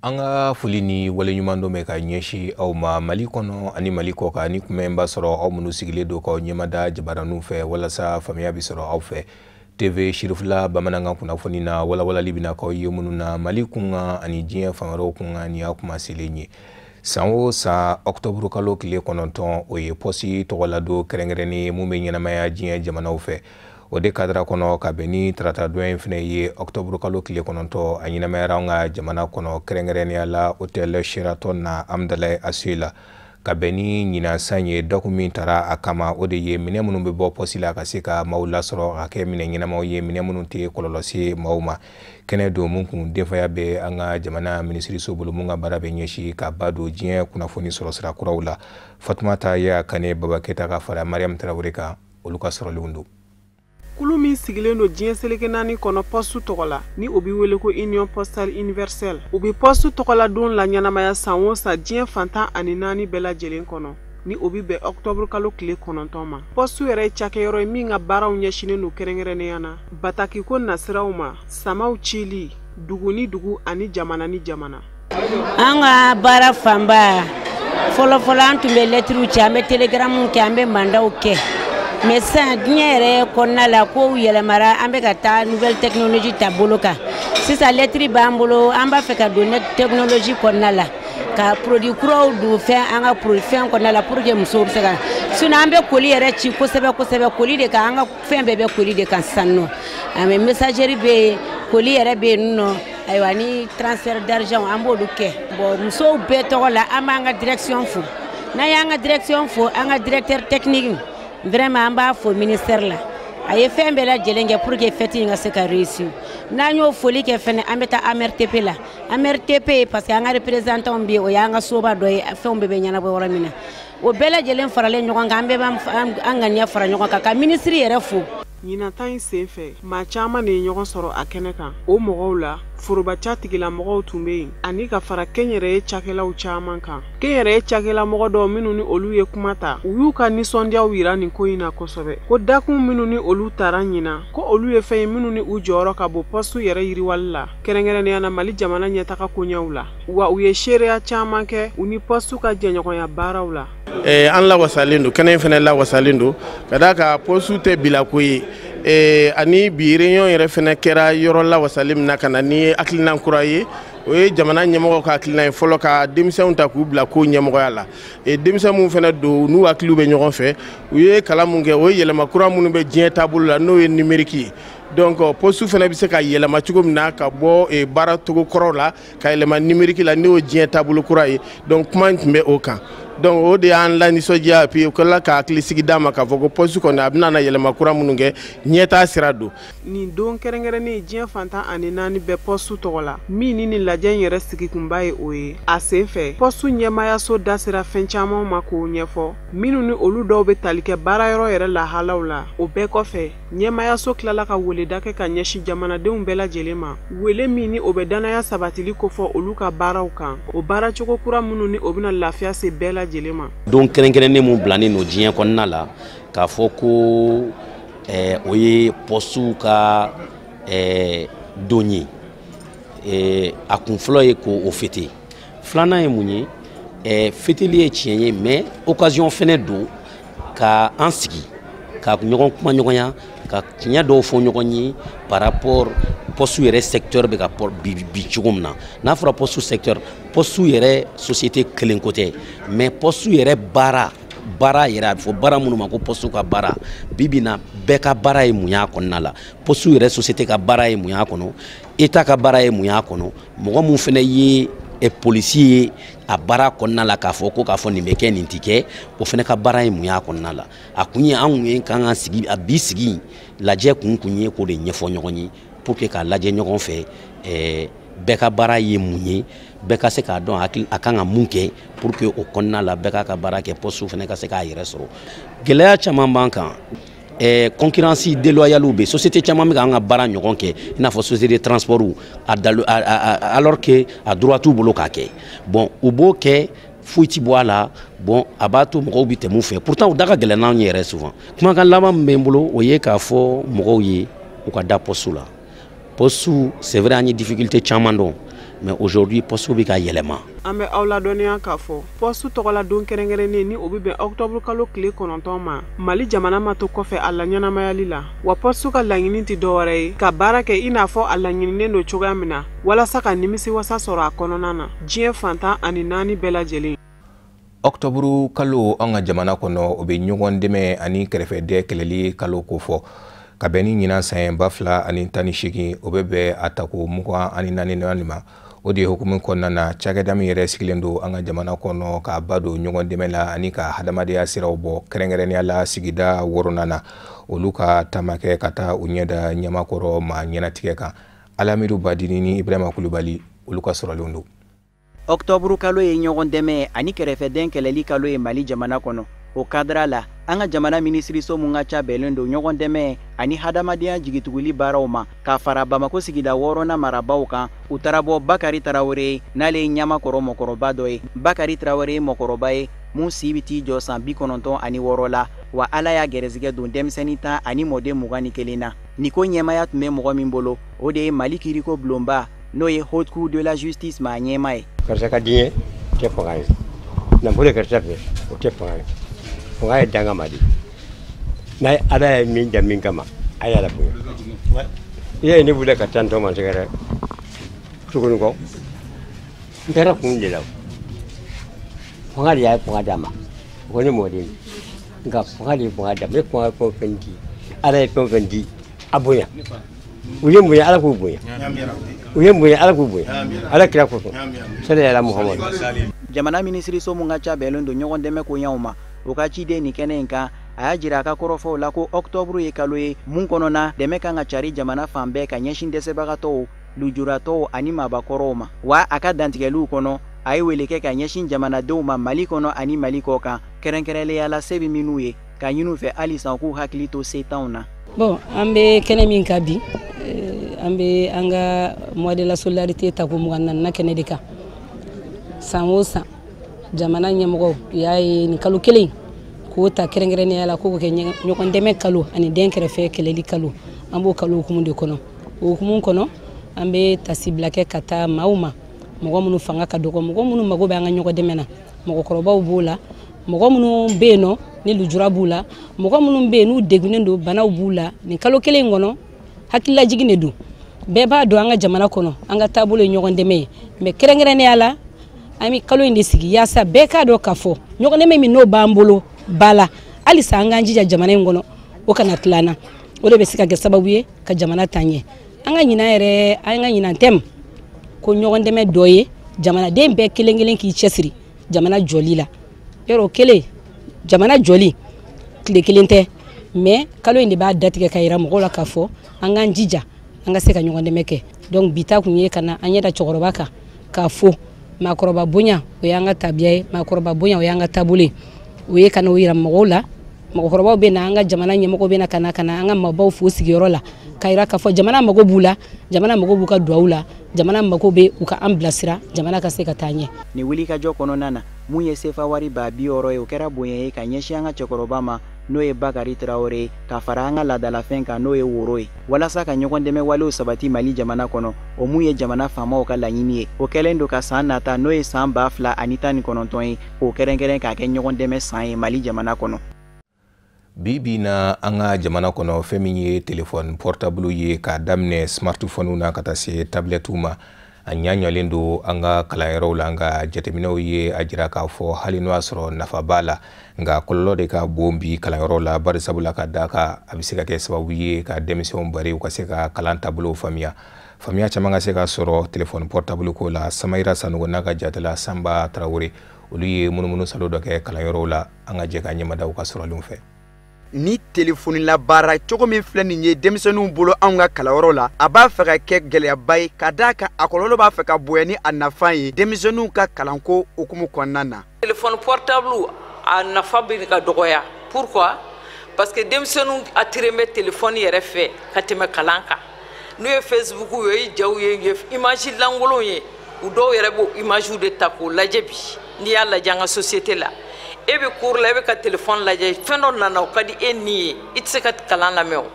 An ka foli ni waleɲuman dɔ bɛ ka ɲɛsin aw ma Mali kɔnɔ ani Mali kɔ kan, ni kuma in b'a sɔrɔ aw minnu sigilen don k'aw ɲɛmada jabaraninw fɛ walasa faamuya bɛ sɔrɔ aw fɛ. TV Sirifila bamanankan kunnafoni na, walawalali bɛna k'aw ye minnu na Mali kunkan ani diɲɛ fan wɛrɛw kunkan, ni y'a kuma selen ye. San o san, ɔkutɔburu kalo tile 9, o ye pɔsi tɔgɔladon kɛrɛnkɛrɛnnen ye mun bɛ ɲɛnamaya diɲɛ jamanaw fɛ. O de kadara kɔnɔ, ka bɛn ni tarata don in fana ye, ɔkutɔburu kalo tile 9, a ɲɛnamayara an ka jamana kɔnɔ, kɛrɛnkɛrɛnnenya la hôtel Sheraton na Amdalaye Asuye la. Ka bɛn ni ɲinan san ye, dakun min tara a kama, o de ye minɛn minnu bɛ bɔ pɔsi la ka se ka maaw lasɔrɔ, ka kɛ minɛn ɲɛnamaw ye, minɛn minnu tɛ kɔlɔlɔ se maaw ma. Kɛnɛ don mun kun denfaya bɛ an ka jamana minisiriso bolo, mun ka baara bɛ ɲɛsin ka ba don diɲɛ kunnafoni sɔrɔ sira kuraw la. Fatumata Ya Kane, Baba Keta ka fara Mariam Tarawele kan, olu ka sɔrɔlenw don. Kulu min sigilen don diɲɛ seleke naani kɔnɔ pɔsu tɔgɔ la, ni o bɛ wele ko Union Postale Universelle, u bɛ pɔsu tɔgɔla don la ɲɛnamaya san o san diɲɛ fantan ani naani bɛɛ lajɛlen kɔnɔ, ni o bɛ bɛn ɔkutɔburu kalo tile 9 ma. Pɔsu yɛrɛ ye cakɛyɔrɔ ye min ka baaraw ɲɛsinnen don kɛrɛnkɛrɛnnenya na batakiko nasiraw ma, samaw cili dugu ni dugu ani jamana ni jamana. An ka baara fanba fɔlɔfɔlɔ, an tun bɛ lɛtiriw ci, an bɛ telegaramuw kɛ, an bɛ mandaw kɛ. Mais sisan, diɲɛ yɛrɛ kɔnɔna la, kow yɛlɛmara, an bɛ ka taa nouvelle technologie ta bolo kan. Sisan lɛtiri b'an bolo, an b'a fɛ ka don technologie kɔnɔna la, ka produit kuraw don fɛn an ka produit fɛn kɔnɔna la pour que musow bɛ se ka. Sinon an bɛ colis yɛrɛ ci kosɛbɛ kosɛbɛ, colis de kan, an ka fɛn bɛɛ bɛ colis de kan sisan nɔ. Mais messagerie bɛ yen, colis yɛrɛ bɛ yen nɔ, ayiwa, ni transfert d'argent, an b'olu kɛ. Bon, musow bɛɛ tɔgɔ la, an b'an ka direction fo. N'an y'an ka direction fo, an ka directeur technique, vraiment an b'a fo ministère la, a ye fɛn bɛɛ lajɛlen kɛ pour que fête in ka se ka réussir. N'an y'o foli kɛ fɛnɛ, an bɛ taa AMRTP la. AMRTP, parce que an ka représentant bɛ yen, o y'an ka soba dɔ ye, fɛnw bɛɛ bɛ ɲɛnabɔ yɔrɔ min na. O bɛɛ lajɛlen faralen ɲɔgɔn kan, an bɛɛ b'an ŋaniya fara ɲɔgɔn kan ka ministre yɛrɛ fo. Ɲinata in sen fɛ, maa caman de ye ɲɔgɔn sɔrɔ a kɛnɛ kan. O mɔgɔw la, forobaca tigilamɔgɔw tun bɛ yen, ani ka fara kɛnyɛrɛye cakɛlaw caman kan. Kɛnyɛrɛye cakɛlamɔgɔ dɔw minnu ni olu ye kuma ta, u y'u ka nisɔndiyaw yira nin ko in na kosɛbɛ, ko dakun minnu ni olu tara ɲina, ko olu ye fɛn ye minnu ni u jɔyɔrɔ ka bon pɔsu yɛrɛ yiriwali la, kɛrɛnkɛrɛnnenya na Mali jamana ɲɛtaga koɲɛw la. Wa u ye seereya caman kɛ u ni pɔsu ka jɛɲɔgɔnya baaraw la. An lawasalen don, kɛnɛ in fana lawasalen don, ka d'a kan pɔsu tɛ bila ko ye. Ani bi réunion yɛrɛ fana kɛra yɔrɔ lawasalen min na ka na ni hakilina kura ye, o ye jamana ɲɛmɔgɔw ka hakilina ye fɔlɔ, ka denmisɛnw ta k'u bila ko ɲɛmɔgɔya la. Denmisɛn minnu fana don, n'u hakiliw bɛ ɲɔgɔn fɛ, u ye kalan mun kɛ, o ye yɛlɛma kura minnu bɛ diɲɛ taabolo la, n'o ye numérique ye. Donc poste fana bɛ se ka yɛlɛma cogo min na ka bɔ baara cogo kɔrɔw la ka yɛlɛma numérique la, n'o ye diɲɛ taabolo kura ye. Donc kuma in tun bɛ o kan. Donc o de y'an la nisɔndiya, puis o kɛla ka hakili sigi d'a ma k'a fɔ ko poste kɔni a bɛna na yɛlɛma kura minnu kɛ, ɲɛtaa sira don. Nin don kɛrɛnkɛrɛnnen diɲɛ fantan ani naani bɛɛ pɔsu tɔgɔ la, min ni nin lajɛ in yɛrɛ sigikunba ye, o ye a sen fɛ pɔsu ɲɛmaayaso da sera fɛn caman ma k'o ɲɛfɔ, minnu ni olu dɔw bɛ tali kɛ baarayɔrɔ yɛrɛ lahalaw la. O bɛɛ kɔfɛ, ɲɛmaayaso tilala ka weleda kɛ ka ɲɛsin jamanadenw bɛɛ lajɛlen ma, wele min ni o bɛ danaya sabatili kofɔ olu ka baaraw kan, o baaracogo kura minnu ni o bɛna lafiya se bɛɛ lajɛlen ma. Don kɛrɛnkɛrɛnnen mun bilanen don diɲɛ kɔnɔna la k'a fɔ ko o ye pɔsiw ka don ye, a kun fɔlɔ ye k'o fêter. Filanan ye mun ye? Fêteli ye tiɲɛ ye, mais occasion fɛnɛ don ka an sigi ka ɲɔgɔn kuma ɲɔgɔnya, ka tiɲɛ dɔw fɔ ɲɔgɔn ye par rapport poste yɛrɛ secteur bɛ ka bi cogo min na. N'a fɔra poste secteur, poste yɛrɛ société kelen ko tɛ, mais poste yɛrɛ baara, baara yɛrɛ, a bɛ fɔ baara minnu ma ko poste ka baara, bi bi in na bɛɛ ka baara ye mun y'a kɔnɔna la? Poste yɛrɛ société ka baara ye mun y'a kɔnɔ? État ka baara ye mun y'a kɔnɔ? Mɔgɔ mun fɛnɛ ye polisi ye a baara kɔnɔna la, k'a fɔ ko k'a fɔ nin bɛ kɛ, nin ti kɛ, o fɛnɛ ka baara ye mun y'a kɔnɔna la? A kun ye, an kun ye kan ka sigi a bi sigi lajɛ kun ye k'o de ɲɛfɔ ɲɔgɔn ye pour que k'a lajɛ ɲɔgɔn fɛ, bɛɛ ka baara ye mun ye, bɛɛ ka se k'a dɔn a kan ka mun kɛ pour que o kɔnɔna la bɛɛ k'a ka baara kɛ, poste fɛnɛ ka se k'a yɛrɛ sɔrɔ. Gɛlɛya caman b'an kan, concurrence déloyale bɛ, société caman bɛ k'an ka baara ɲɔgɔn kɛ, i n'a fɔ société de transport, alors que a droit t'u bolo k'a kɛ. Bon, u b'o kɛ, foyi ti bɔ a la. Bon, a b'a to mɔgɔw bɛ tɛmɛ u fɛ, pourtant u da ka gɛlɛn n'anw ye yɛrɛ souvent. Kumakan laban min bɛ n bolo, o ye k'a fɔ mɔgɔw ye u ka da poste la. Poste, c'est vrai, an ye difficulté caman dɔn. Mais aujourd'hui, poste bɛ ka yɛlɛma. An bɛ aw ladɔnniya k'a fɔ poste tɔgɔla don kɛrɛnkɛrɛnnen ni o bɛ bɛn octobre kalo tile 9 ma, Mali jamana ma to kɔfɛ a la ɲɛnamayali la. Wa poste ka laɲini tɛ dɔwɛrɛ ye ka baara kɛ i n'a fɔ a laɲininen don cogoya min na, walasa ka nimisiwasa sɔrɔ a kɔnɔna na diɲɛ fantan ani naani bɛɛ lajɛlen. Octobre kalo an ka jamana kɔnɔ, o bɛ ɲɔgɔn dɛmɛ ani kɛrɛfɛdɛn kɛlɛli kalo kofɔ. Ka bɛn ni ɲinan san 2018, o bɛ bɛn a tako 24 ma. O de ye hukumu kɔnɔna na, cakɛda min yɛrɛ sigilen don an ka jamana kɔnɔ k'a ba don ɲɔgɔn dɛmɛ la ani ka hadamadenya siraw bɔ, kɛrɛnkɛrɛnnenya la sigida 6nan na, olu ka taama kɛ ka taa u ɲɛda ɲamakɔrɔ maa ɲɛnatigɛ kan. Alamidu Badini ni Ibrahima Kulubali, olu ka sɔrɔlenw don. Octobre kalo ye ɲɔgɔn dɛmɛ ani kɛrɛfɛdɛn kɛlɛli kalo ye Mali jamana kɔnɔ. O kadira la, an ka jamana minisiriso mun ka ca bɛnlen don ɲɔgɔn dɛmɛ ani hadamadenya jigituguli baaraw ma, k'a fara Bamako sigida 6nan marabaw kan, u taara bɔ Bakari Tarawele, n'ale ye ɲamakɔrɔ mɔgɔkɔrɔba dɔ ye. Bakari Tarawele ye mɔgɔkɔrɔba ye mun si bɛ t'i jɔ san 96 la, wa Ala y'a gɛrɛsɛgɛ don denmisɛnnin 10 ani mɔden 21 na. Nin ko ɲɛmaya tun bɛ mɔgɔ min bolo, o de ye Mali kiriko bulonba, n'o ye Haute Cour de la Justice maa ɲɛma ye. Karisa ka di n ye, o tɛ fanga ye. Nafolo karisa fɛ, o tɛ fanga ye. Fanga ye danga ma de. N'a ye Ala ye min da min kama, a y'a labonya. I y'a ye ne wulila ka taa n tɔgɔ ma sɛgɛrɛ tuguni kɔ. N taara kun de la. Fanga de y'a fanga d'a ma. O ko ne mɔden. Nka fanga de ye fanga d'a ma. Ne fanga ye fɛn o fɛn di, Ala ye fɛn o fɛn di, a bonya. U ye bonya, Ala k'u bonya. U ye bonya, Ala k'u bonya. Ala kira kosɔn. Sali ala Muhamadu. Jamana minisiriso mun ka ca bɛnlen don ɲɔgɔn dɛmɛ koɲaw ma, o ka ciden nin kɛnɛ in kan, a y'a jira a ka kɔrɔfɔw la ko octobre ye kalo ye mun kɔnɔna dɛmɛ kan ka cari jamana fan bɛɛ ka ɲɛsin dɛsɛbagatɔw, lujuratɔw ani maabakɔrɔw ma. Wa a ka dantigɛliw kɔnɔ, a ye wele kɛ ka ɲɛsin jamanadenw ma Mali kɔnɔ ani Mali kɔ kan, kɛrɛnkɛrɛnnenya la se bɛ minnu ye, ka ɲini u fɛ halisa u k'u hakili to setanw na. Bon, an bɛ kɛnɛ min kan bi, an bɛ an ka mois de la solidarité tako 24nan kɛnɛ de kan. San o san, jamana ɲɛmɔgɔw u y'a ye nin kalo kelen k'o ta kɛrɛnkɛrɛnnenya la k'o kɛ ɲɔgɔn dɛmɛ kalo ani den kɛrɛfɛ kɛlɛli kalo. An b'o kalo hukumu de kɔnɔ. O hukumu kɔnɔ, an bɛ tasibila kɛ ka taa maaw ma, mɔgɔ minnu fanga ka dɔgɔ, mɔgɔ minnu mago bɛ an ka ɲɔgɔn dɛmɛ na, mɔgɔkɔrɔbaw b'o la, mɔgɔ minnu bɛ yen nɔ ni lujura b'u la, mɔgɔ minnu bɛ yen n'u degunnen don, banaw b'u la. Nin kalo kelen in kɔnɔ, hakililajigin de don. Bɛɛ b'a dɔn an ka jamana kɔnɔ, an ka taabolo ye ɲɔgɔn dɛmɛ ye, mais kɛrɛnkɛrɛnnenya la an bɛ kalo in de sigi yaasa bɛɛ k'a dɔn k'a fɔ ɲɔgɔn dɛmɛ min n'o b'an bolo ba la, halisa an k'an jija jamana in kɔnɔ o kana tila an na. O de bɛ se ka kɛ sababu ye ka jamana taa ɲɛ. An ka ɲinan yɛrɛ, an ka ɲinan thème ko ɲɔgɔn dɛmɛ dɔ ye jamanaden bɛɛ kelen kelen k'i cɛsiri jamana jɔli la. Yɔrɔ kelen, jamana jɔli tile kelen tɛ, mais kalo in de b'a datigɛ ka yira mɔgɔw la k'a fɔ an k'an jija an ka se ka ɲɔgɔn dɛmɛ kɛ. Donc bi ta kun ye ka na an ɲɛ da cɛkɔrɔba kan k'a fo maakɔrɔba bonya, o y'an ka tabiya ye, maakɔrɔba bonya o y'an ka taabolo ye. O ye ka n'o yira mɔgɔw la. Mɔgɔkɔrɔbaw bɛ na, an ka jamana ɲɛmɔgɔw bɛ na ka na ka na an ka maabaw fo sigiyɔrɔ la, ka yira k'a fɔ jamana mago b'u la, jamana mago b'u ka duwawu la, jamana mago bɛ u ka an bilasira, jamana ka se ka taa ɲɛ. Nin wulikajɔ kɔnɔna na, mun ye sefa wari 60 000 ye, o kɛra bonya ye ka ɲɛsin an ka cɛkɔrɔba ma, n'o ye Bakari Tarawele ye, ka fara an ka laadalafɛn kan, n'o ye woro ye, walasa ka ɲɔgɔn dɛmɛ walew sabati Mali jamana kɔnɔ, o mun ye jamana faamaw ka laɲini ye. O kɛlen don ka san nata, n'o ye san 2019 ye, k'o kɛrɛnkɛrɛn k'a kɛ ɲɔgɔn dɛmɛ san ye Mali jamana kɔnɔ. Bi bi na an ka jamana kɔnɔ, fɛn min ye téléphone portable ye, k'a daminɛ smartphone na ka taa se tablette ma, a ɲaɲalen don an ka kalanyɔrɔw la. Nka jateminɛw ye a jira k'a fɔ hali n'o y'a sɔrɔ nafa b'a la, nka kɔlɔlɔ de ka bon bi kalanyɔrɔw la, bari sabula ka d'a kan a bɛ se ka kɛ sababu ye ka denmisɛnw bari u ka se ka kalan taabolow faamuya. Faamuya caman ka se ka sɔrɔ téléphone portable ko la. Samayira Sanogo n'a ka jatela Sanba Tarawele, olu ye munumunu salo dɔ kɛ kalanyɔrɔw la. An ka jɛ ka ɲɛmada u ka sɔrɔlenw fɛ. Ni telefɔni la baara cogo min filɛ nin ye denmisɛnninw bolo anw ka kalanyɔrɔ la, a b'a fɛ ka kɛ gɛlɛyaba ye, ka d'a kan a kɔlɔlɔ b'a fɛ ka bonya ni a nafa ye denmisɛnninw ka kalanko hukumu kɔnɔna na. Téléphone portable a nafa bɛ ka dɔgɔya. Pourquoi? Parce que denmisɛnninw attiré bɛ téléphone yɛrɛ fɛ ka tɛmɛ kalan kan. N'u ye Facebook ye, o ye jaw ye, u ye image lankolonw ye, u dɔw yɛrɛ b'o image de ta k'o lajɛ bi. N'i y'a lajɛ an ka société la, e bɛ cours la, e bɛ ka téléphone lajɛ, fɛn dɔ nana o ka di e ni ye, i tɛ se ka kalan lamɛn o.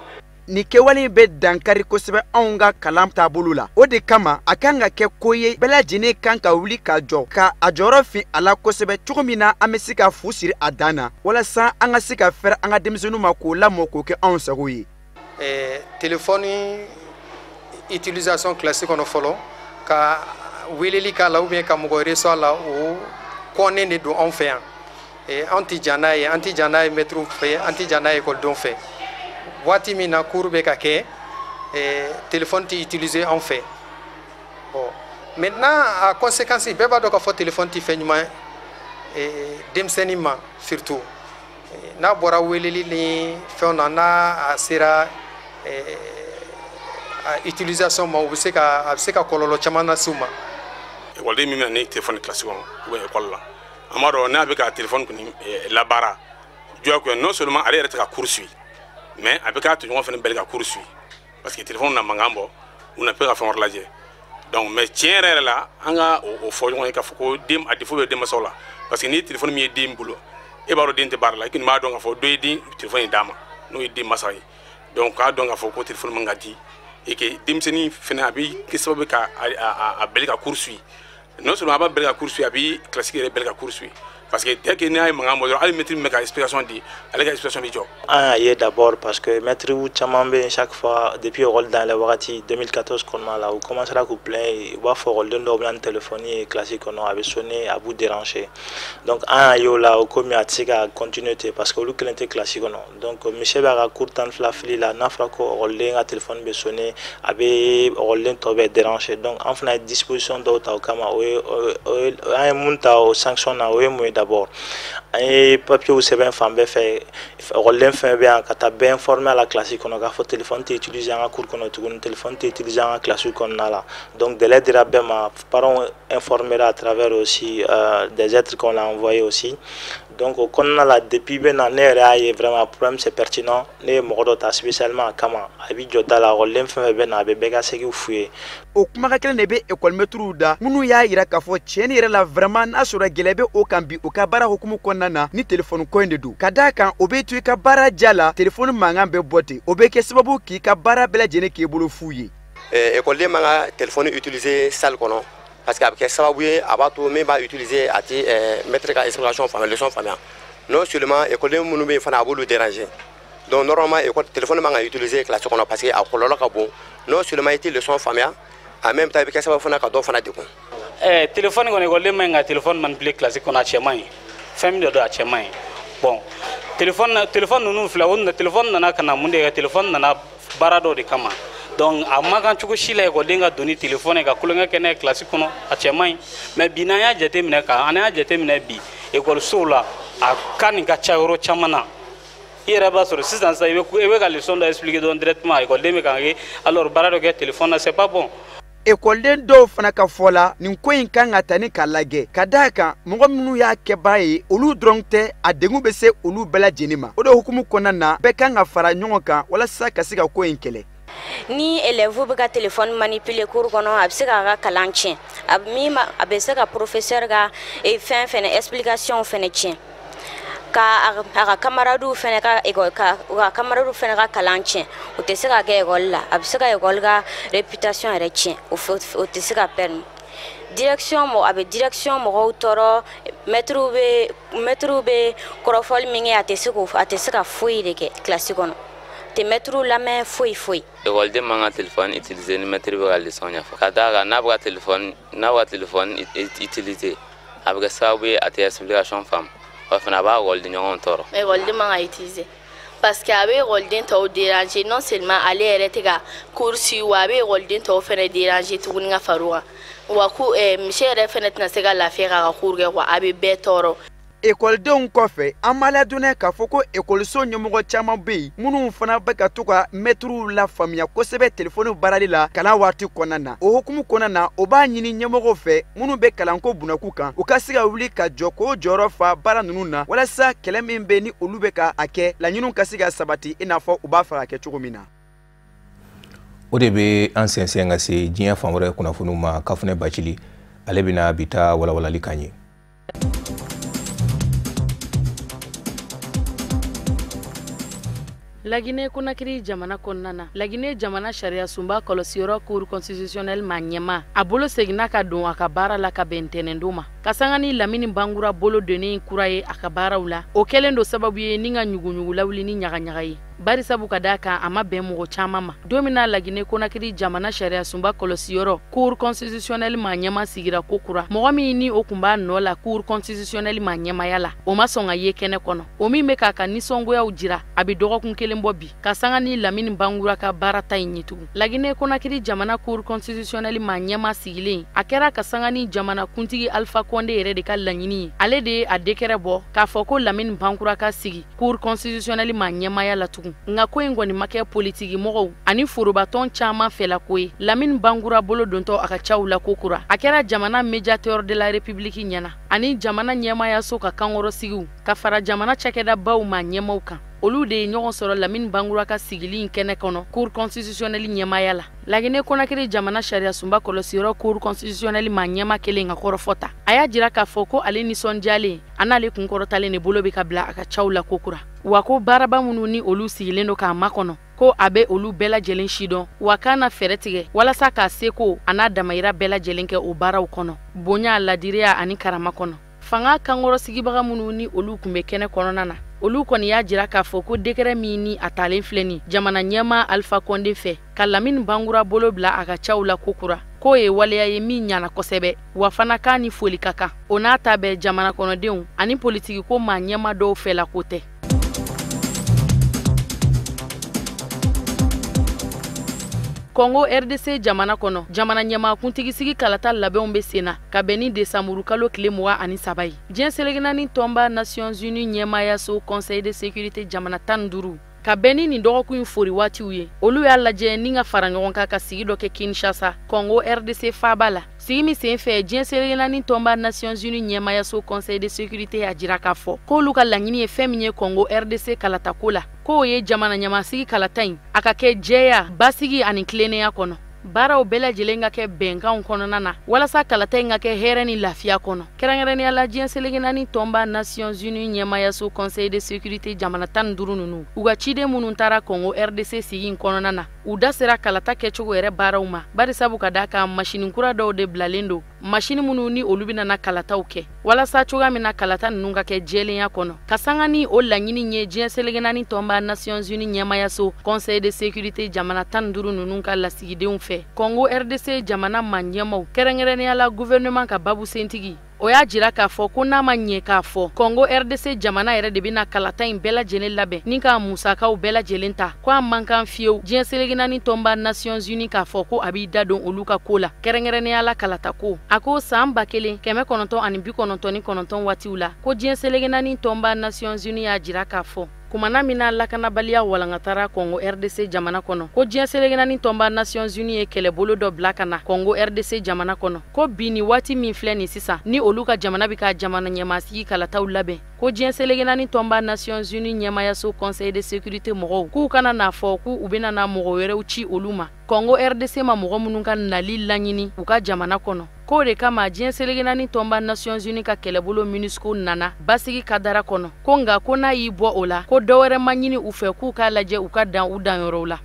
Nin kɛwale in bɛ dankari kosɛbɛ anw ka kalan taabolo la. O de kama a kan ka kɛ ko ye bɛɛ lajɛlen kan ka wuli ka jɔ ka a jɔyɔrɔ fin a la kosɛbɛ, cogo min na an bɛ se ka fu siri a dan na, walasa an ka se ka fɛrɛ an ka denmisɛnninw ma k'o lamɔ k'o kɛ anw sago ye. Téléphone utilisation classe kɔnɔ fɔlɔ, ka weleli k'a la ou bien ka mɔgɔ reçoit la, o kɔnnen de don anw fɛ yan. An ti jan n'a ye, an ti jan n'a ye mɛtiriw fɛ, an ti jan n'a ye ekɔlidenw fɛ. Waati min na cours bɛ ka kɛ, téléphone ti utiliser anw fɛ. Bon, maintenant a conséquence, bɛɛ b'a dɔn k'a fɔ téléphone ti fɛn ɲuman ye denmisɛnnin ma, surtout n'a bɔra weleli ni fɛnw na, n'a a sera a utilisation ma, u bɛ se ka a bɛ se ka kɔlɔlɔ caman lase u ma. Ekɔliden min bɛ na ni téléphone classe kɔnɔ ou bien école la, an b'a dɔn n'a bɛ ka téléphone kɔni labaara diyagoya, non seulement ale yɛrɛ tɛ ka cours suit, mais a bɛ k'a tɔɲɔgɔn fana bɛɛ ka cours suit, parce que téléphone na mankan bɔ, u na bɛ ka fɛn wɛrɛ lajɛ. Donc mais tiɲɛ yɛrɛ yɛrɛ la, an ka o fɔ ɲɔgɔn ye k'a fɔ ko den a défaut bɛ denmansaw la, parce que ni téléphone min ye den bolo, e b'a dɔn den tɛ baara la, i kɔni b'a dɔn k'a fɔ dɔ ye den téléphone in d'a ma, n'o ye den masa ye. Donc k'a dɔn k'a fɔ ko téléphone man ka di, et que denmisɛnnin fana a bɛ kɛ sababu ye ka a bɛlɛ ka cours suit. Non seulement a b'a bɛlɛ ka cours suit, a bɛ classe yɛrɛ bɛlɛ ka cours suit, parce que dès que n'a ye mankan bɔ dɔrɔn, hali maître min bɛ ka explication di, ale ka explication bɛ jɔ. An y'a ye d'abord parce que maître caman bɛ yen, chaque fois depuis école dayɛlɛ wagati 2014 kɔnɔna la, u commencera k'u plaindre, u b'a fɔ ekɔliden dɔw bɛ na ni téléphone ye classe kɔnɔ, a bɛ sonner, a b'u déranger. Donc an y'a ye o la, o komi a tɛ se ka continuer ten, parce que olu kelen tɛ classe kɔnɔ. Donc monsieur b'a ka cours 12 fili la, n'a fɔra ko ekɔliden ka téléphone bɛ sonner, a bɛ ekɔliden tɔ bɛɛ déranger. Donc an fana ye disposition dɔw ta o kama. O ye an ye mun ta o sanction na, o ye mun ye? D'abord an ye papier sɛbɛn fan bɛɛ fɛ, ekɔliden fɛn bɛ yan, ka taa bɛɛ informer a la classe kɔnɔ k'a fɔ téléphone tɛ utiliser an ka cours kɔnɔ tuguni, téléphone tɛ utiliser an ka classe kɔnɔna la. Donc délai dira bɛɛ ma, parents informera à travers aussi des lettres qu'on a envoyées aussi. Donc o kɔnɔna la, depuis bɛ na, ne yɛrɛ y'a ye vraiment problème c'est pertinent, ne ye mɔgɔ dɔ ta spécialement a kama, a b'i jɔ da la, ekɔliden fɛn fɛn bɛ na, a bɛ bɛɛ ka segiw f'u ye. O kumakan kelen de bɛ ekɔlimɛtiriw da, minnu y'a yira k'a fɔ tiɲɛni yɛrɛ la, vraiment n'a sɔrɔ gɛlɛya bɛ o kan bi u ka baara hukumu kɔnɔna na, ni telefɔni ko in de don, ka d'a kan o bɛ to i ka baara ja la, telefɔni mankan bɛ bɔ ten, o bɛ kɛ sababu k'i ka baara bɛɛ lajɛlen k'i bolo fu ye. Ekɔliden man ka telefɔni utiliser salle kɔnɔ, parce que a bɛ kɛ sababu ye a b'a to min b'a utiliser a ti maître ka explication faamuya, leçon faamuya. Non seulement ekɔliden minnu bɛ yen fana, a b'olu déranger. Donc normalement école téléphone man ka utiliser classe kɔnɔ, parce que a kɔlɔlɔ ka bon. Non seulement i tɛ leçon faamuya, en même temps i bɛ kɛ sababu fana ka dɔ fana degun. Téléphone kɔni, ekɔliden man ɲi ka téléphone manipuler classe kɔnɔ, a cɛ man ɲi. Fɛn min de don, a cɛ man ɲi. Bon, téléphone ninnu filɛ, o téléphone nana ka na mun de kɛ? Téléphone nana baara dɔ de kama. Donc a man kan cogo si la ekɔliden ka don ni téléphone ye ka kulonkɛ kɛ n'a ye classe kɔnɔ, a cɛ man ɲi. Mais bi n'an y'a jateminɛ ka an y'a jateminɛ bi ekɔlisow la, a cas nin ka ca yɔrɔ caman na. I yɛrɛ b'a sɔrɔ sisan sisan i bɛ ka leçon dɔ expliquer dɔrɔn, directement ekɔliden bɛ kan kɛ alors baara dɔ kɛ téléphone na, c'est pas bon. Ekɔliden dɔw fana ka fɔ la, nin ko in kan ka ta ni k'a lajɛ, ka d'a kan mɔgɔ minnu y'a kɛbaa ye, olu dɔrɔn tɛ, a degun bɛ se olu bɛɛ lajɛlen ma. O de hukumu kɔnɔna na, bɛɛ kan ka fara ɲɔgɔn kan walasa ka se ka ko in kɛlɛ. Ni élève bɛ ka téléphone manipuler cours kɔnɔ, a bɛ se k'a ka kalan tiɲɛ, a min a bɛ se ka professeur ka fɛn fɛnɛ explication fɛnɛ tiɲɛ, ka a ka camarades fɛnɛ ka école ka u ka camarades fɛnɛ ka kalan tiɲɛ. O tɛ se ka kɛ école la, a bɛ se ka école ka réputation yɛrɛ tiɲɛ, o tɛ se ka permis. Direction mɔgɔ a bɛ direction mɔgɔw tɔɔrɔ, mɛtiriw bɛ kɔrɔfɔli min kɛ, a tɛ se ka foyi de kɛ classe kɔnɔ, tɛ mɛtiriw lamɛn foyi foyi. Ekɔliden man ka téléphone utiliser ni mɛtiri bɛ ka leçon ɲɛfɔ, ka d'a kan n'a bɛ ka téléphone utiliser, a bɛ kɛ sababu ye a tɛ explication faamu, wa fana a b'a ekɔliden ɲɔgɔnw tɔɔrɔ. Ekɔliden man ka utiliser parce que a bɛ ekɔliden tɔw déranger, non seulement ale yɛrɛ tɛ ka cours suit, wa a bɛ ekɔliden tɔw fana déranger tuguni ka far'o kan, wa ko monsieur yɛrɛ fana tɛna se ka lafiya k'a ka cours kɛ quoi, a bɛ bɛɛ tɔɔrɔ. Ekɔlidenw kɔfɛ, an b'a ladɔnniya k'a fɔ ko ekɔliso ɲɛmɔgɔ caman bɛ yen minnu fana bɛ ka to ka mɛtiriw lafaamuya kosɛbɛ telefɔni baarali la kalan waati kɔnɔna na. O hukumu kɔnɔna na, o b'a ɲini ɲɛmɔgɔw fɛ minnu bɛ kalanko bunakun kan, u ka se ka wuli ka jɔ k'o jɔyɔrɔ fa baara ninnu na, walasa kɛlɛ min bɛ ni olu bɛ ka a kɛ, laɲiniw ka se ka sabati i n'a fɔ u b'a fɛ ka kɛ cogo min na. O de bɛ an sɛnsɛn ka se diɲɛ fan wɛrɛ kunnafoniw ma. Kafunɛ Bacili ale bɛna bi ta walawalali k'an ye. Laginɛ Konakiri jamana kɔnɔna na, Laginɛ jamana sariya sunba kɔlɔsiyɔrɔ cour constitutionnelle ma ɲɛma a bolo seginna ka don a ka baara la ka bɛn ntɛnɛndon ma, ka sanga ni Lamini Bangura bolo donnen kura ye a ka baaraw la. O kɛlen don sababu ye ni ka ɲuguɲugu lawuli ni ɲagaɲaga ye, barisabu ka d'a kan a ma bɛn mɔgɔ caman ma. Don min na Laginɛ Konakiri jamana sariya sunba kɔlɔsiyɔrɔ cour constitutionnelle ma ɲɛma sigira ko kura, mɔgɔ min ni o kun b'a nɔ la cour constitutionnelle ma ɲɛmaya la, o ma sɔn ka ye kɛnɛ kɔnɔ. O min bɛ k'a ka nisɔngoyaw jira, a bɛ dɔgɔkun kelen bɔ bi, ka sanga ni Lamini Bangura ka baara ta in ye tugun. Laginɛ Konakiri jamana cour constitutionnelle ma ɲɛma sigilen, a kɛra ka sanga ni jamana kuntigi Alpha Condé yɛrɛ de ka laɲini ye. Ale de ye a décret bɔ k'a fɔ ko Lamini Bangura ka sigi cour constitutionnelle ma ɲɛmaya la tugun. Nka ko in kɔni ma kɛ politiki mɔgɔw ani forobatɔn caman fɛlako ye. Lamini Bangura bolo dontɔ a ka caw la ko kura, a kɛra jamana médiateur de la République ɲɛna ani jamana ɲɛmayaso ka kankɔrɔsigiw ka fara jamana cakɛdabaw ma ɲɛmaw kan. Olu de ye ɲɔgɔn sɔrɔ Lamini Bangura ka sigili in kɛnɛ kɔnɔ cour constitutionnelle ɲɛmaya la. Laginɛ Konakiri jamana sariya sunba kɔlɔsiyɔrɔ cour constitutionnelle ma ɲɛma kelen ka kɔrɔfɔ ta. A y'a jira k'a fɔ ko ale nisɔndiyalen a n'ale kunkɔrɔtalen de bolo bɛ ka bila a ka caw la ko kura, wa ko baaraba minnu ni olu sigilen don k'a makɔnɔ, ko a bɛ olu bɛɛ lajɛlen sidɔn, wa k'a na fɛɛrɛ tigɛ walasa k'a seko a n'a damayira bɛɛ lajɛlen kɛ o baaraw kɔnɔ, bonya, ladiriya ani karama kɔnɔ. Fanga kankɔrɔ sigibaga minnu ni olu tun bɛ kɛnɛ kɔnɔna na, olu kɔni y'a jira k'a fɔ ko décret min ni a talen filɛ nin jamana ɲɛmaa Alpha Condé fɛ ka Lamini Bangura bolo bila a ka caw la ko kura, k'o ye waleya ye min ɲana kosɛbɛ, wa fana k'a ni foli ka kan. O n'a ta bɛɛ, jamana kɔnɔdenw ani politikiko maa ɲɛma dɔw fɛla ko tɛ. Congo RDC jamana kɔnɔ, jamana ɲɛmaakuntigi kalata labɛnw bɛ sen na ka bɛn ni desanburu kalo tile 23 ye. Diɲɛ seleke naani tɔnba Nations Unies ɲɛmaayaso Conseil de sécurité jamana 15 ka bɛn ni nin dɔgɔkun in fori waatiw ye, olu y'a lajɛ ni ka fara ɲɔgɔn kan ka sigi dɔ kɛ Kinshasa, Congo RDC faaba la. Sigi min sen fɛ, diɲɛ seleke naani tɔnba Nations Unies ɲɛmaayaso Conseil de sécurité y'a jira k'a fɔ k'olu ka laɲini ye fɛn min ye Congo RDC kalatako la, k'o ye jamana ɲɛmasigi kalata in a ka kɛ jɛya, basigi ani tilennenya kɔnɔ. Baaraw bɛɛ lajɛlen ka kɛ bɛnkanw kɔnɔna na walasa kalata in ka kɛ hɛrɛ ni lafiya kɔnɔ. Kɛrɛnkɛrɛnnenya la, diɲɛ seleke naani tɔnba Nations Unies ɲɛmayaso Conseil de sécurité jamana 15 ninnu, u ka ciden minnu taara Congo RDC sigi in kɔnɔna na, u da sera kalata kɛcogo yɛrɛ baaraw ma, barisabu ka d'a kan masini kura dɔw de bilalen don, masini minnu ni olu bɛna na kalataw kɛ walasa cogoya min na kalata ninnu ka kɛ jɛlenya kɔnɔ. Ka sanga ni o laɲini ye, diɲɛ seleke naani tɔnba Nations Unies ɲɛmayaso Conseil de sécurité jamana 15 ninnu ka lasigidenw fɛ, Congo RDC jamana maa ɲɛmaw, kɛrɛnkɛrɛnnenya la gouvernement ka babusentigi, o y'a jira k'a fɔ ko n'a ma ɲɛ k'a fɔ Congo RDC jamana yɛrɛ de bɛna kalata in bɛɛ lajɛlen labɛn ni ka musakaw bɛɛ lajɛlen ta, ko a man kan fiyewu diɲɛ seleke naani tɔnba Nations Unies k'a fɔ ko a b'i da don olu ka ko la, kɛrɛnkɛrɛnnenya la kalata ko. A ko san 1999 waatiw la, ko diɲɛ seleke naani tɔnba Nations Unies y'a jira k'a fɔ kumana min na lakanabaliya walankatara Congo RDC jamana kɔnɔ, ko diɲɛ seleke naani tɔnba Nations Unies ye kɛlɛbolo dɔ bila ka na Congo RDC jamana kɔnɔ, ko bi ni waati min filɛ nin sisan ni olu ka jamana bɛ ka jamana ɲɛmasigi kalataw labɛn, ko diɲɛ seleke naani tɔnba Nations Unies ɲɛmayaso Conseil de sécurité mɔgɔw k'u kana n'a fɔ k'u bɛna na mɔgɔ wɛrɛw ci olu ma Congo RDC ma, mɔgɔ minnu ka nali laɲini u ka jamana kɔnɔ. K'o de kama diɲɛ seleke naani tɔnba Nations Unies ka kɛlɛbolo MONUSCO nana basigi kadara kɔnɔ, ko nka ko n'a y'i bɔ o la, ko dɔwɛrɛ ma ɲini u fɛ k'u k'a lajɛ u ka dan u danyɔrɔw la.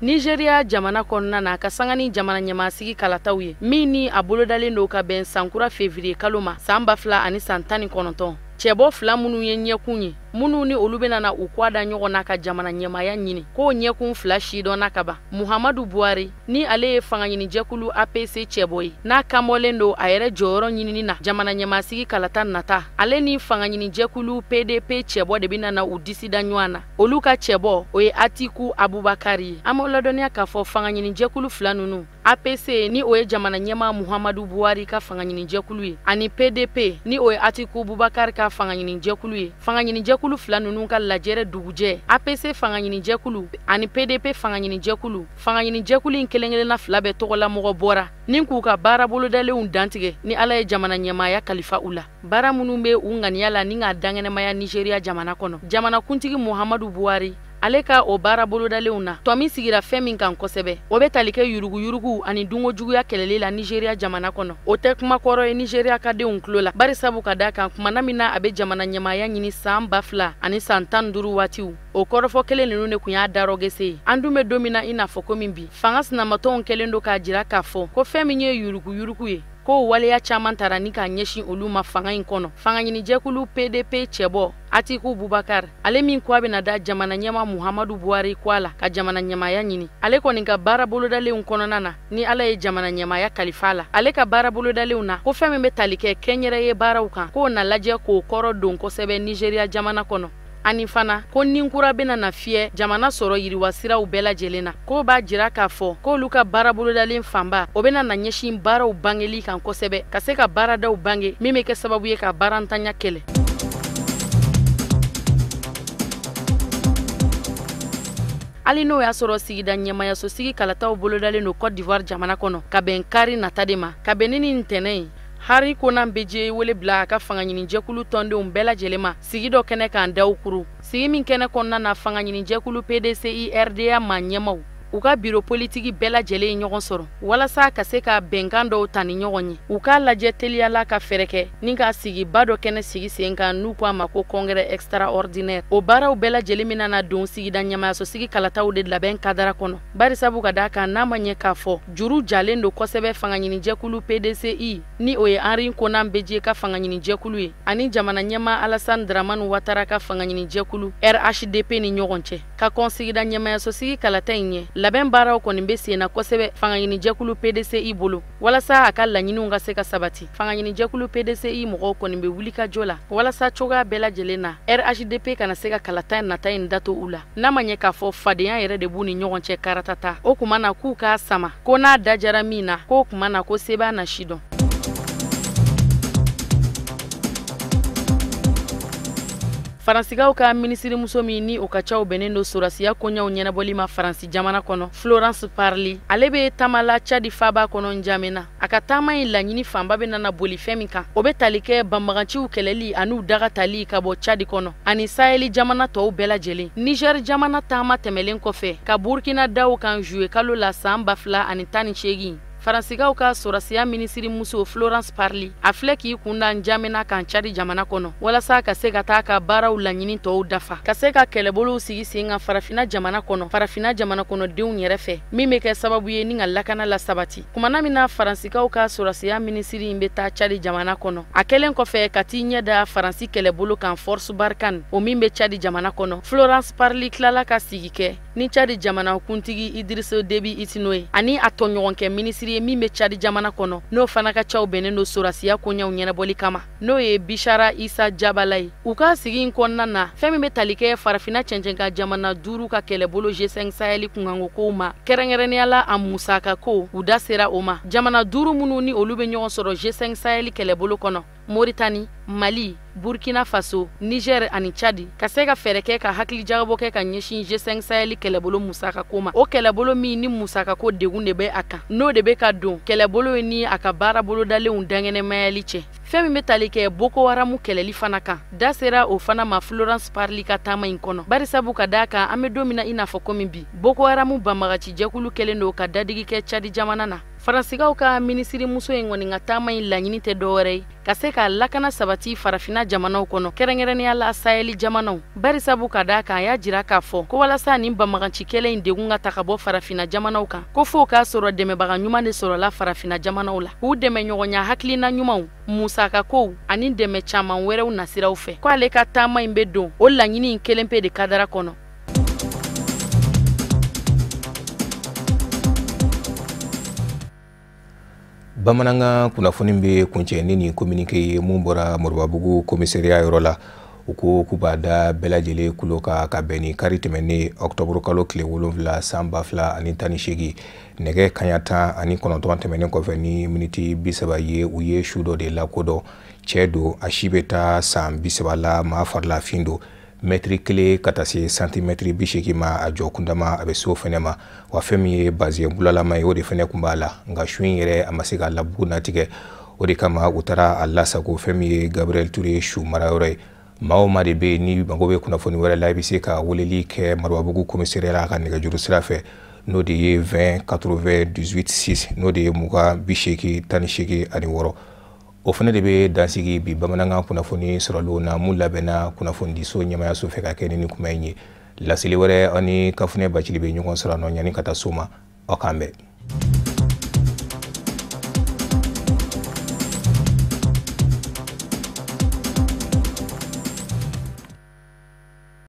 Nigeria jamana kɔnɔna na, ka sanga ni jamana ɲɛmasigi kalataw ye min ni a bolodalen don ka bɛn sankura février kalo ma san 2019, cɛbɔ fila minnu ye ɲɛkun ye, minnu ni olu bɛna na u kɔ da ɲɔgɔn na ka jamana ɲɛmaya ɲini, k'o ɲɛkun fila sidɔnna ka ban. Muhammadu Buhari ni ale ye fangaɲinijɛkulu APC cɛbɔ ye, n'a kanbɔlen don a yɛrɛ jɔyɔrɔ ɲinini na jamana ɲɛmasigi kalata nata, ale ni fangaɲinijɛkulu PDP cɛbɔ de bɛna na u disi da ɲɔgɔn na. Olu ka cɛbɔ o ye Atiku Abubakar ye. An b'aw ladɔnniya k'a fɔ fangaɲinijɛkulu fila ninnu, APC ni o ye jamana ɲɛmaa Muhammadu Buhari ka fangaɲinijɛkulu ye, ani PDP ni o ye Atiku Abubakar ka fangaɲinijɛkulu ye, fangaɲinijɛkulu fila ninnu ka lajɛrɛ dugujɛ, APC fangaɲinijɛkulu ani PDP fangaɲinijɛkulu, fangaɲinijɛkulu in kelen-kelenna fila bɛɛ tɔgɔlamɔgɔ bɔra ni k'u ka baara bolodalenw dantigɛ ni Ala ye jamana ɲɛmaaya kalifa u la. Baara minnu bɛ u ŋaniya la ni k'a dankɛnɛmaya Nigeria jamana kɔnɔ, jamanakuntigi Muhammadu Buhari Ale ka o baara bolodalenw na, tɔ min sigira fɛn min kan kosɛbɛ, o bɛ tali kɛ yuruguyurugu ani dunkojuguya kɛlɛli la Nigeriya jamana kɔnɔ. O tɛ kuma kɔrɔ ye Nigeriya ka denw tulo la, barisabu ka da kan kumana min na a bɛ jamana ɲɛmaaya ɲini san 2015 waatiw, o kɔrɔfɔ kelen ninnu de tun y'a darɔgese ye. An dun bɛ don min na i n'a fɔ komi bi, fanga sinamatɔnw kɛlen don k'a jira k'a fɔ ko fɛn min ye yuruguyurugu ye, ko waleya caman tara ni k'a ɲɛsin olu ma fanga in kɔnɔ. Fanga ɲinijɛkulu PDP cɛbɔ Atiku Bubakar, ale min ko a bɛna da jamana ɲɛma Muhammadu Buhari ko a la ka jamana ɲɛmaya ɲini, ale kɔni ka baara bolodalenw kɔnɔna na, ni Ala ye jamana ɲɛmaya kalifa la, ale ka baara bolodalenw na, ko fɛn min bɛ tali kɛ kɛnyɛrɛye baaraw kan, k'o na lajɛ k'o kɔrɔ don kosɛbɛ Nigeriya jamana kɔnɔ. Ani fana ko ninkura bɛna na fiyɛ jamana sɔrɔ yiriwa siraw bɛɛ lajɛlen na. K'o b'a jira k'a fɔ k'olu ka baara bolodalen fanba, o bɛna na ɲɛsin baaraw bangeli kan kosɛbɛ, ka se ka baaradaw bange min bɛ kɛ sababu ye ka baarantanya kɛlɛ. Hali n'o y'a sɔrɔ sigida ɲɛmayasosigi kalataw bolodalen don Côte d'Ivoire jamana kɔnɔ ka bɛn kari nata de ma, ka bɛn ni ntɛnɛn ye, Hari Konan Bédié wele bila a ka fanga ɲinijɛkulu tɔndenw bɛɛ lajɛlen ma sigi dɔ kɛnɛ kan Dawukuru. Sigi min kɛnɛ kɔnɔna na, fanga ɲinijɛkulu PDCI RDA maa ɲɛmaw, u ka biro politiki bɛɛ lajɛlen ye ɲɔgɔn sɔrɔ walasa ka se ka bɛnkan dɔw ta ni ɲɔgɔn ye, u k'a lajɛ teliyala ka fɛɛrɛ kɛ ni k'a sigiba dɔ kɛnɛ sigi sen kan n'u ko a ma ko congrès extraordinaire. O baaraw bɛɛ lajɛlen min nana don sigida ɲɛmayasosigi kalataw de labɛn kadara kɔnɔ, barisabu ka d'a kan n'a ma ɲɛ k'a fɔ juru jalen don kosɛbɛ fanga ɲinijɛkulu PDCI, ni o ye Henri Konan Bédié ka fanga ɲinijɛkulu ye, ani jamana ɲɛma Alassane Dramane Ouattara ka fanga ɲinijɛkulu RHDP ni ɲɔgɔn cɛ. Ka kɔn sigida ɲɛmayasosigi kalata in ɲɛ, labɛn baaraw kɔni bɛ sen na kosɛbɛ fanga ɲinijɛkulu PDCI bolo walasa a ka laɲiniw ka se ka sabati. Fanga ɲinijɛkulu PDCI mɔgɔw kɔni bɛ wulikajɔ la walasa cogoya bɛɛ lajɛlen na RHDP kana se ka kalata nata in dato u la, n'a ma ɲɛ k'a fɔ fadenya yɛrɛ de b'u ni ɲɔgɔn cɛ karatata. O kuma na k'u k'a sama ko n'a dajara min na, k'o kuma na ko se b'a na si dɔn. Faransikaw ka minisirimuso min ni o ka caw bɛnnen don sɔrɔdasiya koɲɛw ɲɛnabɔli ma Faransi jamana kɔnɔ, Florence Parly, ale bɛ taama la Tchad faaba kɔnɔ N'Djamena. A ka taama in laɲini fanba bɛ nana boli fɛn min kan, o bɛ tali kɛ banbaganciw kɛlɛli an'u daga tali ka bɔ Tchad kɔnɔ ani Sahel jamana tɔw bɛɛ lajɛlen. Niger jamana taama tɛmɛlen kɔfɛ ka Burkina daw kan juillet kalo la san 2018, Faransikaw ka sɔrɔdasiya minisirimuso Florence Parly, a filɛ k'i kunda N'Djamena kan Tchad jamana kɔnɔ walasa ka se ka taa ka baaraw laɲini tɔw dafa, ka se ka kɛlɛbolow sigi sen kan Farafinna jamana kɔnɔ, Farafinna jamana kɔnɔdenw yɛrɛ fɛ, min bɛ kɛ sababu ye ni ka lakana la sabati. Kumana min na Faransikaw ka sɔrɔdasiya minisiri in bɛ taa Tchad jamana kɔnɔ, a kɛlen kɔfɛ ka t'i ɲɛ da Faransi kɛlɛbolo kan Force Barkhane, o min bɛ Tchad jamana kɔnɔ, Florence Parly tilala ka sigi kɛ ni Tchad jamana kuntigi Idriss Déby Itno ye ani a tɔɲɔgɔnkɛ minisiri ye min bɛ Tchad jamana kɔnɔ, n'o fana ka caw bɛnnen don sɔrɔdasiya koɲɛw ɲɛnabɔli kama, n'o ye Bishara Isa Jabala ye. U ka sigi in kɔnɔna na, fɛn min bɛ tali kɛ Farafinna cɛncɛn jamana 5 ka kɛlɛbolo G5 Sahel kunkanko kow ma, kɛrɛnkɛrɛnnenya la a musaka ko, u da sera o ma. Jamana 5 minnu ni olu bɛ ɲɔgɔn sɔrɔ G5 Sahel kɛlɛbolo kɔnɔ, Mauritanie, Mali, Burkina Faso, Niger ani Tchad, ka se ka fɛɛrɛ kɛ ka hakilijagabɔ kɛ ka ɲɛsin G5 Sahel kɛlɛbolo musaka ko ma. O kɛlɛbolo min ni musaka ko degun de bɛ a kan, n'o de bɛ ka don kɛlɛbolo ni a ka baara bolodalenw dankɛnɛmayali cɛ. Fɛn min bɛ tali kɛ Boko Haram kɛlɛli fana kan, da sera o fana ma Florence Parly ka taama in kɔnɔ, barisabu ka d'a kan an bɛ don min na i n'a fɔ komi bi, Boko Haram banbagacijɛkulu kɛlen don ka dadigi kɛ Tchad jamana na. Faransikaw ka minisirimuso in kɔni ka taama in laɲini tɛ dɔwɛrɛ ye ka se ka lakana sabati Farafinna jamanaw kɔnɔ, kɛrɛnkɛrɛnnenya la Sahel jamanaw, barisabu ka d'a kan a y'a jira k'a fɔ ko walasa nin banbagaci kɛlɛ in degun ka ta ka bɔ Farafinna jamanaw kan, ko f'o k'a sɔrɔ dɛmɛbaga ɲuman de sɔrɔla Farafinna jamanaw la, k'u dɛmɛ ɲɔgɔnya hakilina ɲumanw, musaka kow ani dɛmɛ caman wɛrɛw nasiraw fɛ. Ko ale ka taama in bɛ don o laɲini in kelen pe de kadara kɔnɔ. Bamanankan kunnafoni bɛ kuncɛ ni nin communiqué ye mun bɔra Moribabugu commissariat yɔrɔ la. U ko k'u b'a da bɛɛ lajɛlen kulo kan ka bɛn ni kari tɛmɛnen octobre kalo tile 7 san 2018 nɛgɛ kanɲɛ 19 tɛmɛnen kɔfɛ ni miniti 30 ye, u ye su dɔ de lakodɔn. Cɛ don, a si bɛ taa san 30 la, maa farilafin don, mɛtiri 1 ka taa se santimɛtiri 80 ma a jɔ kundama, a bɛ se o fɛnɛ ma. Wa fɛn min ye bazɛn bulalama ye, o de fɛnɛ kun b'a la, nka su in yɛrɛ a ma se ka labugu natigɛ. O de kama u taara a lasago fɛn min ye Gabriel Touré su marayɔrɔ ye. Maa o maa de bɛ yen ni mago bɛ kunnafoni wɛrɛ la, i bɛ se ka weleli kɛ Marobabugu commissariat la ka nɛgɛjuru sira fɛ, n'o de ye 20 98 6, n'o de ye 20 80 86. O fana de bɛ dansigi bi bamanankan kunnafoni sɔrɔlenw na, mun labɛnna kunnafonidiso ɲɛmayaso fɛ ka kɛ ni kuma in ye. Laseli wɛrɛ, aw ni Kafunɛ Bacili bɛ ɲɔgɔn sɔrɔ nɔ. Yanni ka taa so ma, aw k'an bɛn.